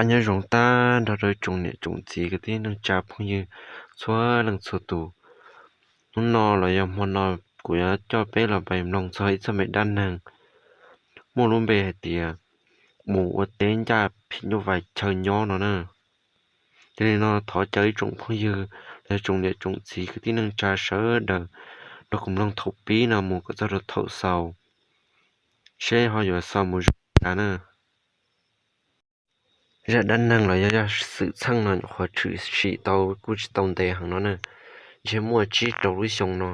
Ab, nyob zoo tag nrho rau tsoom niam tsoom txiv kwv tij neej tsa phooj ywg txhua leej txhua tus. Hnub no los yog hmo no kuv yuav coj peb los pais mloog txog ib txoj me dab neeg muaj lub npe hais tias mus ua teb ncaj phim nyuj vais chaw nyob no na. Yog li no thov caw ib tsoom phooj ywg los yog tsoom niam tsoom txiv kwv tij neej tsa sawv daws nrog kuv mloog thaum pib no mus kom txog rau thaum xaus, seb ho yuav xaus mus zoo li cas na. Zaj dab neeg los yog zaj xwm txheej no nyuam qhuav tshwm sim tau kuj tsis tau ntev heev no na, ntshe muaj tsib rau lub xyoo no.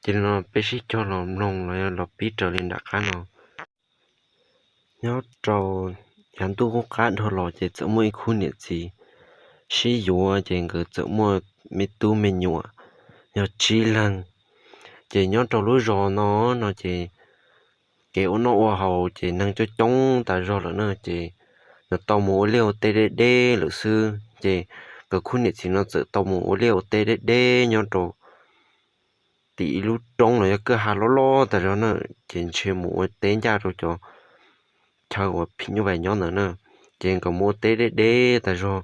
Ces li no peb sib cog los mloog los yog los pib raws li nram qab no. Nyob rau yav ntuj qub qab dhau los ces txawm muaj ib khub niam txiv sib yuav ces nkawd txawm muaj me tub me nyuam yog tsib leeg. Ces nyob rau lub zos no, no ces kev ua noj ua haus ces neeg coob coob tas zog lawm na, ces lawv tau mus ua liaj ua teb deb deb lawm xwb. Ces nkawd khub niam txiv no txawm tau mus ua liaj ua teb deb deb nyob rau tim ib lub roob los yog kwj ha loj loj tas zog na, ces ntshe mus ua teb ncaj rau cov chaw uas phim nyuj vais nyob ntawd na. Ces nkawd mus ua teb deb deb tas zog.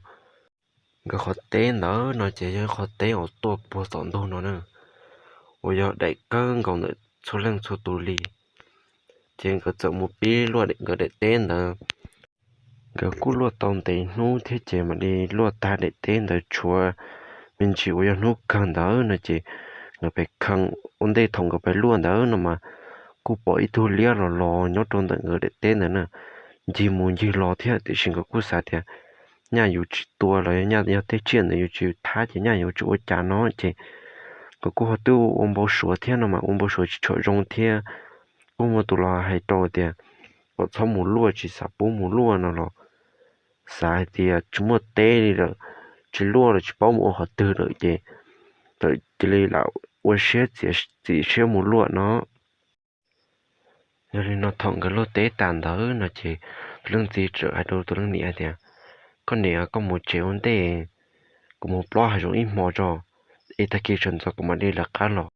Nkawd qhov teb ntawd no ces yog qhov teb uas tuaj puag tom ntug no na, uas yog daim kawg nkaus ntawm txhua leej txhua tus li. Ces nkawd txawm mus pib luaj nkawd daim teb ntawd. Nkawd kuj luaj tau ntev hnub thiab ces mam li luaj tag daim teb ntawd, tshuav me ntsis uas yog hnub kawg ntawd no ces nkawd pais kheev ua ntej. Thaum nkawd pais luaj ntawd no mas kuj pom ib tug liab los los nyob rau ntawm nkawd daim teb ntawd na, ncig mus ncig los thiab, tiam sis nkawd kuj xav tias nyaj yus tsis tua los yog nyaj yog tej tsiaj ntawd yus tsis thab ces nyaj yuav tsis ua cas no ces nkawd kuj ho twb ua npau suav thiab no mas ua npau suav tsis tshua zoo thiab. Kuj muaj tus los hais rau tias kom txhob mus luaj, tsis xav pub mus luaj no los xav hais tias tsis muaj teb li lawm, tsis luaj los tsis paub mus ua qhov twg lawm ces txawm cia li lam ua siab txiav txim siab mus luaj no. Yog li no thaum nkawd luaj teb tas ntawd no ces tus leej txiv txawm hais rau tus leej niam hais tias, koj niam, koj mus tsev ua ntej, kuv mus plob hav zoov ib hmo tso, es tag kis sawv ntxov kuv mam li lawv qab los.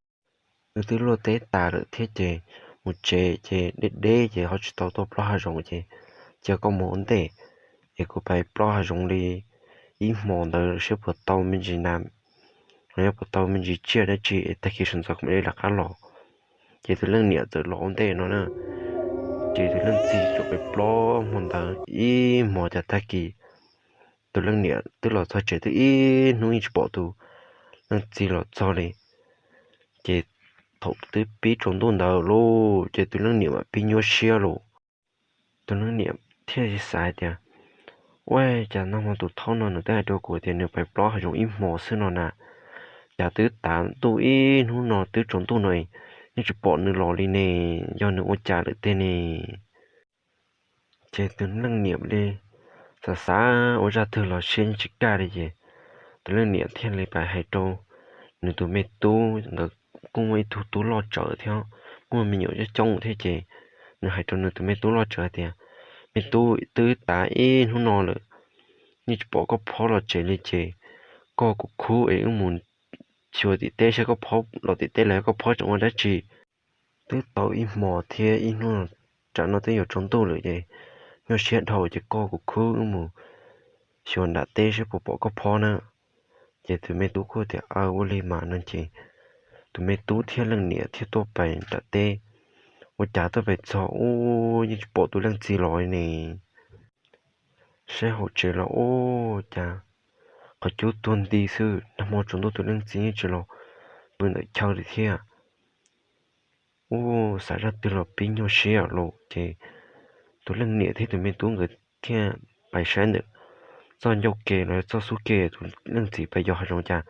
Nws twb luaj teb tas lawm thiab ces mus tsev ces deb deb ces ho tsis tau tuaj plob hav zoov ces cia koj mus ua ntej, es kuv pais plob hav zoov li ib hmo ntawd seb puas tau me ntsis nas los yog puas tau me ntsis tsiaj dab tsi es tag kis sawv ntxov kuv mam li lawv qab los. Ces tus leej niam txawm los ua ntej no na, ces tus leej txiv txawm pais plob hmo ntawd ib hmo cas tag kis tus leej niam twb los txog tsev twb ib hnub yeej tsis pom tus leej txiv los txog li. Ces thaum twb pib tsaus ntuj ntawd lauj ces tus leej niam mam pib nyuaj siab lauj. Tus leej niam thiaj xav hais tias, ua cas nag hmo tus thaub no nws twb hais rau kuv tias nws pais plob hav zoov ib hmo xwb no na, cas twb tav ntuj ib hnub no twb tsaus ntuj no yeej tsis pom nws los li ne, yog nws ua cas lawm tiag ne? Ces tus leej niam li xav xav ua zaj twg los siab yeej tsis kaj li ces tus leej niam thiaj li pais hais rau nws tus me tub, nkawd kuj muaj ib tug tub loj tsawv thiab, muaj me nyuam coob coob thiab ces nws hais rau nws tus me tub loj tsawv hais tias, me tub, twb tav ib hnub no lawm yeej tsis pom koj phob los tsev li ces koj kuv khub es wb mus xyuas tim teb saib koj phob los tim teb los koj phob tseem ua dab tsi. Twb tau ib hmos thiab ib hnub, tsam no twb yuav tsaus ntuj lawm ces nyuaj siab dhau ces koj kuv khub wb mus xyuas nram teb saib puas pom koj phob na. Ces tus me tub kuj tias, aw, ua li mas no ces tus me tub thiab leej niam thiaj tuaj pais nram teb. Ua cas tuaj pais txog ub yeej tsis pom tus leej txiv los li ne. Saib hauv tsev los ua cas qhov cub tuag nti xwb, nag hmo tsaus ntuj tus leej txiv yeej tsis los pw ntawm chaw li thiab. Ub, xav zaj twg los pib nyuaj siab lauj. Ces tus leej niam thiab tus me tub nkawd thiaj pais saib ntawm txoj ncauj ke los txoj xub ke tus leej txiv pais yos hav zoov cas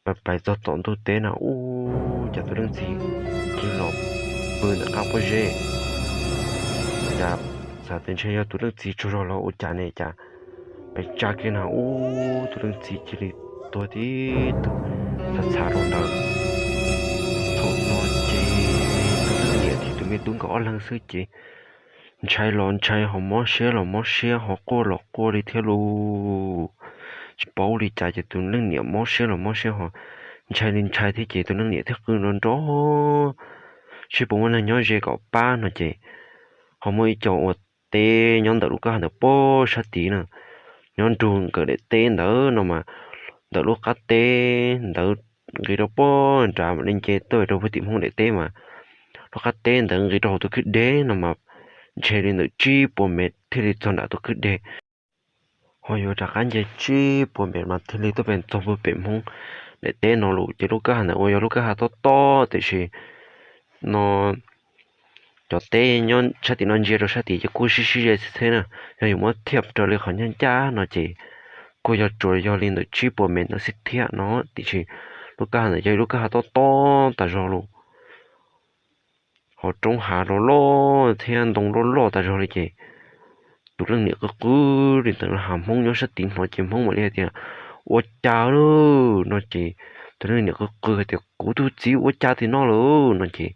pais pais txog tom ntug teb na, ub, cas tus leej txiv cia li los pw ntawm qab pob zeb. Cas xav tias ntshe yog tus leej txiv tsaug zog los ua cas ne, cas pais tsa kiag na, ub, tus leej txiv cia li tuag tib tug txhav txhav rau ntawd. Thaum no ces tus leej niam thiab tus me tub nkawd ob leeg xwb ces ntshai los ntshai ho mob siab los mob siab ho quaj los quaj li thiab lauj. Tsis paub li cas ces tus leej niam mob siab los mob siab ho ntshai li ntshai thiab ces tus leej niam thiaj qw nrov nrov, seb puas muaj neeg nyob ze kom pab no ces ho muaj ib co ua teb nyob ntawm lub kwj ha ntawd pem sab tid na. Nyob nrug nkawd daim teb ntawd no mas ntawm lub qab teb ntawd nqis rau pem nrad mam li nce tuaj rau pem tim Hmoob daim teb mas lub qab teb ntawd nqis rau hauv tus kwj deg no mas ntshe li ntawm tsib puas mev thiaj li txog nram tus kwj deg. Ho yuav rov qab nce tsib puas mev mas thiaj li tuaj pem txog pem Hmoob daim teb no lawm. Ces lub kwj ha ntawd uas yog lub kwj ha tob tob tiam sis no cov teb nyob sab tim no ntsia rau sab tid ces kuj sib sib ze xwb thiab na. Yog yuav muab thiaj raws li qhov ncaj ncaj no ces kuj yog tsuas yog li ntawm tsib puas mev ntawd xwb thiab no, tiam sis lub kwj ha ntawd yog lub kwj ha tob tob tas zog lawm. Ho roob hav loj loj thiab ntoo loj loj tas zog li ces tus leej niam qw qw li ntawd los Hmoob nyob sab tid hnov ces Hmoob mam li hais tias, ua cas lawm no ces tus leej niam qw qw hais tias, kuv tus txiv ua cas tim no lawm no ces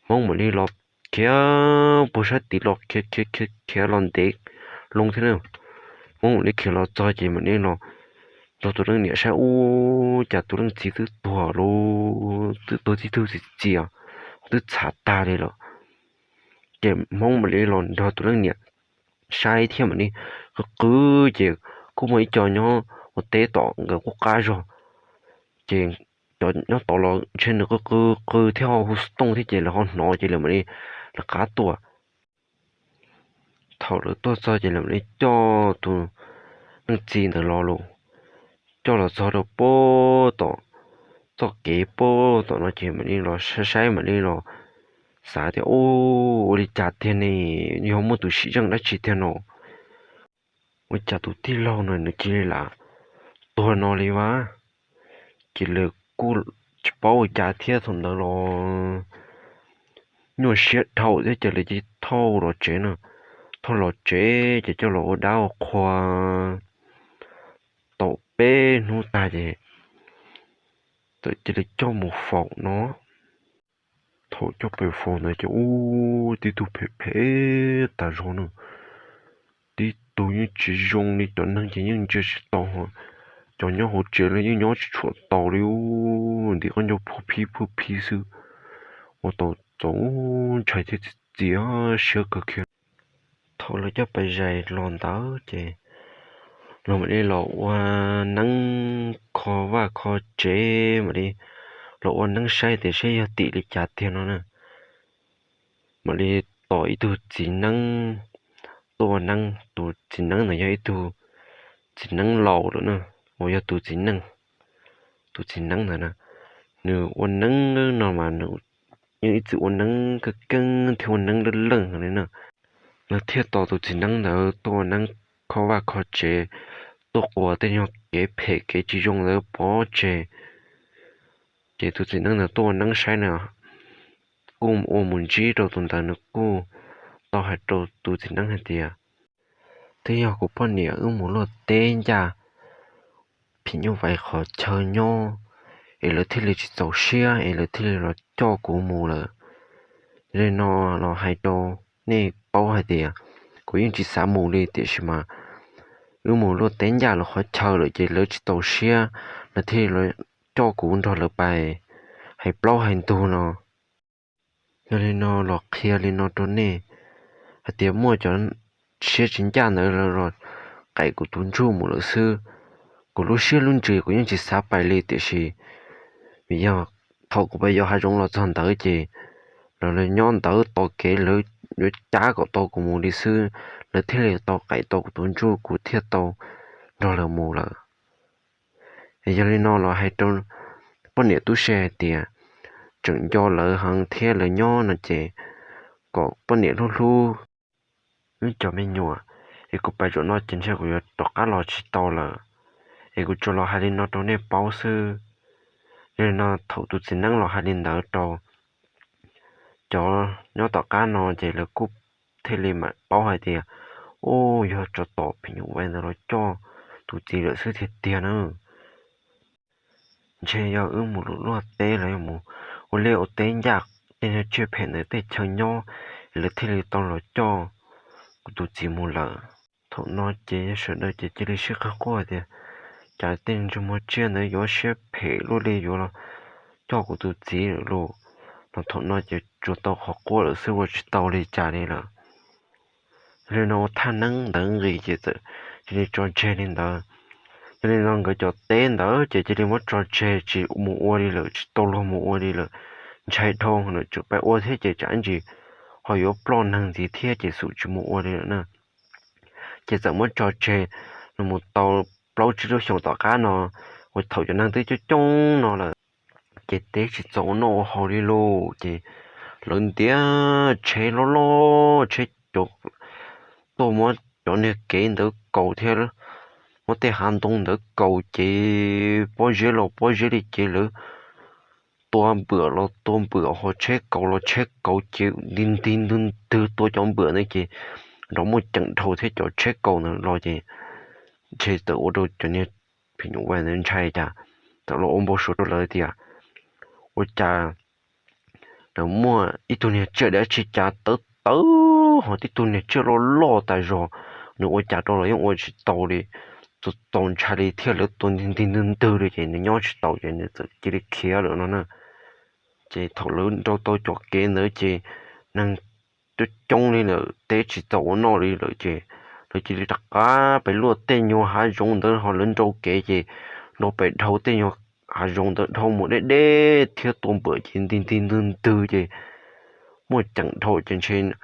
Hmoob mam li los khiav puag sab tid los khiav khiav khiav khiav los ntev loo thiab na. Hmoob mam li khiav los txog ces mam li los nrog tus leej niam saib ua cas tus leej txiv twb tuag lawm, twb tuag tib tug txiv txias, twb txhav tag li lawm. Ces Hmoob mam li los nrog tus leej niam saib thiab mam li qw qw ces kuj muaj ib co nyob ua teb tom nkawd qub qab zog. Ces cov nyob tod los ntshe nws qw qw qw thiab ho hu xov tooj thiab ces lawv ho hnov ces lawv mam li lawv qab tuaj. Thaum lawv tuaj txog ces lawv mam li coj tus leej txiv ntawd los lawm, coj los txog rau pem tom txoj kev pem tom no ces mam li los saib saib mam li los xav tias, ua li cas tiag ne, yog muaj tus sim zeej dab tsi tiag no, ua cas tus tij laug no nws cia li lam tuag no li vas. Ces lawv kuj tsis paub ua cas thiab thaum ntawd los nyuaj siab dhau thiab ces lawv cia li thauj los tsev na. Thauj los tsev ces coj los ua dab ua qhua tau peb hnub tag ces txawm cia li coj mus faus no. Thaum coj pem faus ntawd ces ub tib tug phem phem tas zog na, tib tug yeej tsis zoo li, cov neeg ces yeej ntsia tsis tau, cov nyob hauv tsev los yeej nyob tsis tshua tau li, ntim qab ncauj phuj phib phuj phib xwb, ua tau txaus ntshai thiab txias siab kawg kiag. Thaum lawv coj pes zais los ntawd ces los mam li los ua neeb kho vaj kho tsev, mam li los ua neeb saib tias saib yog tim li cas tiag no na. Mam li tos ib tug txiv neeb tuaj ua neeb. Tus txiv neeb ntawd yog ib tug txiv neeb laus lawm na, uas yog tus txiv neeb, tus txiv neeb ntawd na, nws ua neeb no mas nws yeej ib txwm ua neeb keej keej thiab ua neeb leej leej li na. Lawv thiaj tos tus txiv neeb ntawd tuaj ua neeb kho vaj kho tsev, tuaj quas tej nyuag kev phem kev tsis zoo ntawd pov tseg. Ces tus txiv neeb ntawd tuaj ua neeb saib na, kuj ua mus ntsib rau tus ntawd, nws kuj tau hais rau tus txiv neeb hais tias, twb yog kuv poj niam wb mus luaj teb ncaj phim nyuj vais qhov chaw nyob es lawv thiaj li tsis txaus siab es lawv thiaj li los coj kuv mus lawm. Yog li no los hais rau nej paub hais tias kuv yeej tsis xav mus li, tiam sis mas wb mus luaj teb ncaj lawv qhov chaw lawm ces lawv tsis txaus siab, lawv thiaj li los coj kuv nrog lawv pais hais plaub hais ntug no. Yog li no los qhia li no rau nej hais tias muaj cov siab tsis ncaj ntawd lawv los qaim kuv tus ntsuj mus lawm xwb. Kuv lub siab lub ntsws kuv yeej tsis xav pais li, tiam sis vim yog thaum kuv pais yos hav zoov los txog ntawd ces lawv nyob ntawd tos kev, lawv yuav cav kom tau kuv mus li xwb, lawv thiaj li tau qaim tau kuv tus ntsuj kuv thiaj tau nrog lawv mus lawm. Yog li no los hais rau poj niam tub se hais tias tseem nco lawv heev thiab lawv nyob no ces kom poj niam hlub hlub wb cov me nyuam, es kuv pais zaum no ces ntshe kuv yuav rov qab los tsis tau lawm, es kuv tsuas los hais li no rau nej paub xwb. Yog li no thaum tus txiv neeb los hais li ntawd rau cov nyob tom qab no ces lawv kuj thiaj li mam paub hais tias, u, yog tsov tom phim nyuj vais ntawd los coj tus txiv lawm xwb tiag tiag na. Ntshe yog wb mus luaj teb los yog mus ua liaj ua teb ncaj tej nyuag tsiaj phem ntawd tej chaw nyob, lawv thiaj li tau los coj kuv tus txiv mus lawm. Thaum no ces yog sawv daws ces cia li sib qawg quaj tias, cas tej ntsej muag tsiaj ntawd yuav siab phem luaj li yuav los coj kuv tus txiv lawm lauj. Los thaum no ces tsuas tau qhov quaj lawm xwb ua tsis tau li cas li lawm. Yog li no ua thaj neeb ntawd nqis ces txawm cia li tso tseg li ntawd. Yog li no nkawd cov teb ntawd ces cia li muab tso tseg tsis mus ua li lawm, tsis tau luag mus ua li lawm. Ntshai dhau, tseem pab ua thiab ces tsam ntsis ho yuav ploj neeg ntxiv thiab ces xum tsis mus ua li lawm na. Ces txawm muab tso tseg los mus tau plaub tsib lub xyoos tom qab no, uas thaum cov neeg twb coob coob no lawm, ces teb tsis txaus ua noj ua haus li lauj. Ces lawv ntiav tsheb loj loj, tsheb cov tuaj muab cov niag kev ntawd kaus thiab muab tej hav ntoo ntawd kaus ces pob zeb los pob zeb li ces lawv tua npwam los tua npwam, ho tsheb kaus los tsheb kaus ces nti nti ntwg ntwg tua cov npwam ntawd ces nrov muaj ceem dhau thiab cov tsheb kaus ntawd los ces ntshe txawm ua rau cov niag phim nyuj vais ntawd ntshai cas, txawm los ua npau suav rau lawv tias ua cas lawv muaj ib tug niag tsiaj dab tsi cas tawv tawv ho tib tug niag tsiaj loj loj tas zog, nws ua cas rau los yeej ua tsis tau li, txaus ntshai li thiab lawv tua nti nti ntwg ntwg li ces nws nyob tsis tau ces nws txawm cia li khiav lawm no na. Ces thaum lawv nrau tau cov kev ntawd ces neeg coob coob li lawm, teb tsis txaus ua noj li lawm ces lawv cia li rov qab pem luaj tej nyuag hav zoov ntawd ho lawv nrau kev ces nrau pem dhau tej nyuag hav zoov ntawd dhau mus deb deb thiab tua npwam ces nti nti ntwg ntwg ces muaj ceem dhau ces ntshe nws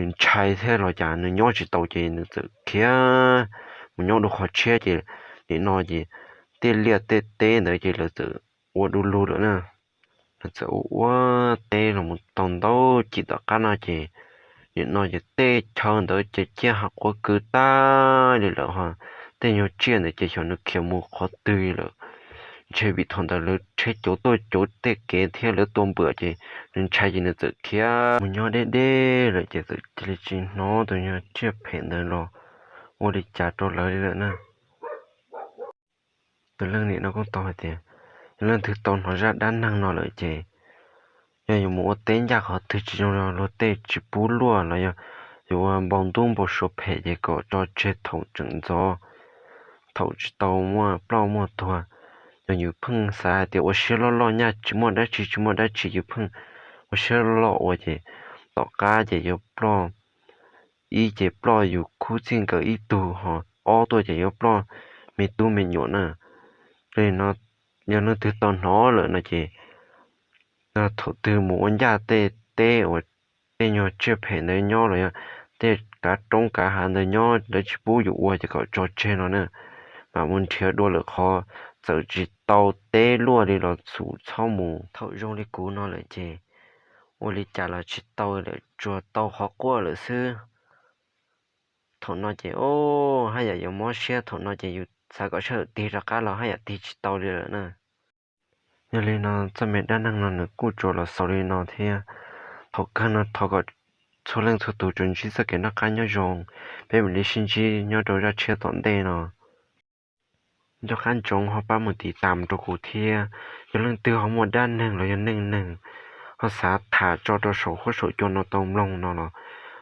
ntshai thiab los cas nws nyob tsis tau ces nws txawm khiav mus nyob dua qhov tshiab ces nim no ces tej liaj tej teb ntawd ces lawv txawm ua du lug lawm na. Lawv txawm ua ua teb los mus tau ntau cim tom qab no ces nim no ces tej chaw ntawd ces ciaj heev quav kws tag li lawm ho tej nyuag tsiaj ntawd ces xyov nws khiav mus qhov twg lawm. Ntshe vim thaum ntawd lawv tsheb cauv tuaj cauv tej kev thiab lawv tua npwam ces nws ntshai ces nws txawm khiav mus nyob deb deb lawm ces txawm cia li tsis hnov tus nyuag tsiaj phem ntawd los ua li cas rau lawv li lawm na. Tus leej niam no kuj tau hais tias, yog leej twg tau hnov zaj dab neeg no lawm ces yog yuav mus ua teb ncaj qhov twg tsis zoo, luag tej tsis pub luaj los yog yuav ua npau ntub npau suav phem ces kom tso tseg thaum tseem ntxov, thaum tsis tau muaj ploj muaj tuag. Yog yus pheej xav hais tias ua siab loj loj nyaj tsis muaj dab tsi tsis muaj dab tsi, yus pheej ua siab loj loj ua ces tom qab ces yuav ploj, ib ces ploj yus khub txij nkawm ib tug, ho ob tuaj ces yuav ploj me tub me nyuam na. Li no yog leej twg tau hnov lawm no ces thaum twg mus ua ncaj tej teb uas tej nyuag tsiaj phem ntawd nyob los yog tej kav roob kav hav ntawd nyob lawv tsis pub yus ua ces kom tso tseg no na. Mam mus nrhiav dua lawm qhov txawm tsis tau teb luaj li los xum txhob mus. Thaum zoo li kuv no lawm ces ua li cas los tsis tau lawm, tsuas tau qhov quaj lawm xwb. Thaum no ces o, haj yam yuav mob siab, thaum no ces yus xav kom sij hawm tig rov qab los haj yam tig tsis tau li lawm na. Yog li no txoj me dab neeg no nws kuj tsuas los xaus li no thiab. Thaum kawg no thov kom txhua leej txhua tus tsuas ntsib txoj kev noj qab nyob zoo, peb mam li sib ntsib nyob rau zaj tshiab tom ntej no. Nco qab ntsoov ho pab mus tiv tam rau kuv thiab. Yog leej twg ho muaj dab neeg los yog neej neeg ho xav tham tso rau saum huab saum cua no tau mloog no los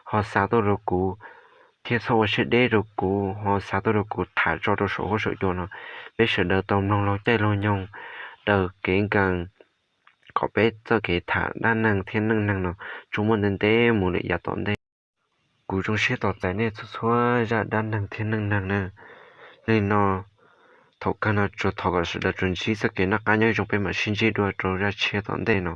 ho xa tuaj rau kuv thiab txhob ua siab deb rau kuv, ho xa tuaj rau kuv tham tso rau saum huab saum cua no. Peb sawv daws tau mloog laug caij laug nyoog, daws kev nkees kom peb txoj kev tham dab neeg thiab neej neeg no tsuas muaj ntev ntev mus lawm yav tom ntej. Kuv zoo siab tos txais nej txhua txhua zaj dab neeg thiab neej neeg na. Li no thaum kawg no tsuas thov kom sawv daws tsuas ntsib txoj kev noj qab nyob zoo, peb mam sib ntsib dua rau zaj tshiab tom ntej no.